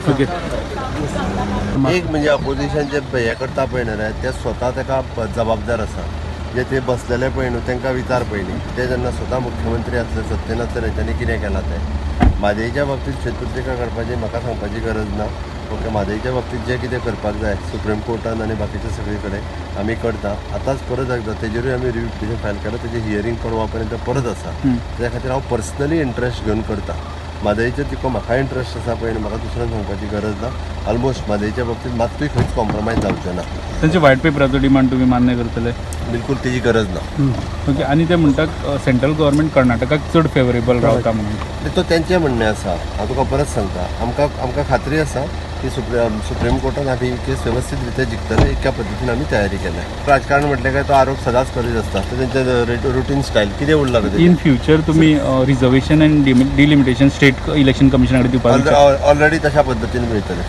Okay. एक म्हणजे opposition जे हे करता पळय न्हू रे, ते स्वता ताका जबाबदार आसा. जे ते बसलेले पळय न्हू, तांकां विचार पयलीं ते जेन्ना स्वता मुख्यमंत्री आसले, सत्तेन आसले, तेंच्यांनी कितें केलां तें. म्हादयच्या बाबतीत श्वेतपत्रिका काडपाची म्हाका सांगपाची गरज ना. ओके, म्हादयच्या बाबतीत जें कितें करपाक जाय सुप्रीम कोर्टान आनी बाकीच्या सगळे कडेन आमी करता. आतांच परत एकदां तेजेरूय आमी रिव्यू पिटिशन फायल केलां. तेजें हियरींग परवा पर्यंत परत आसा. त्या खातीर हांव पर्सनली इंट्रस्ट घेवन करता. म्हादयचेर जितको म्हाका इंट्रस्ट आसा पळय न्हू, म्हाका दुसऱ्यान सांगपाची गरज ना. ऑलमोस्ट म्हादयच्या बाबतीत मात्तूय खंयच कॉम्प्रोमायज जावचें ना. तांचे व्हायट पेपराचो डिमांड तुमी मान्य करतले? बिलकुल, तेजी गरज ना. ओके, आनी ते म्हणटात सेंट्रल गव्हर्मेंट कर्नाटकाक चड फेवरेबल रावता म्हणून. तो तेंचें म्हणणें आसा. हांव तुका परत सांगता, आमकां खात्री आसा की सुप्रीम कोर्टान आमी ही केस वेवस्थीत रित्या जिखतले. इतक्या पद्दतीन आमी तयारी केल्या. राजकारण म्हटलें काय तो आरोप सदांच करीत आसता. तो तेंचें रुटीन स्टायल. कितें उरला रे? इन फ्युचर तुमी reservation and delimitation State Election कमिशना कडेन दिवपाक ऑलरेडी तशा पद्दतीन वयतले.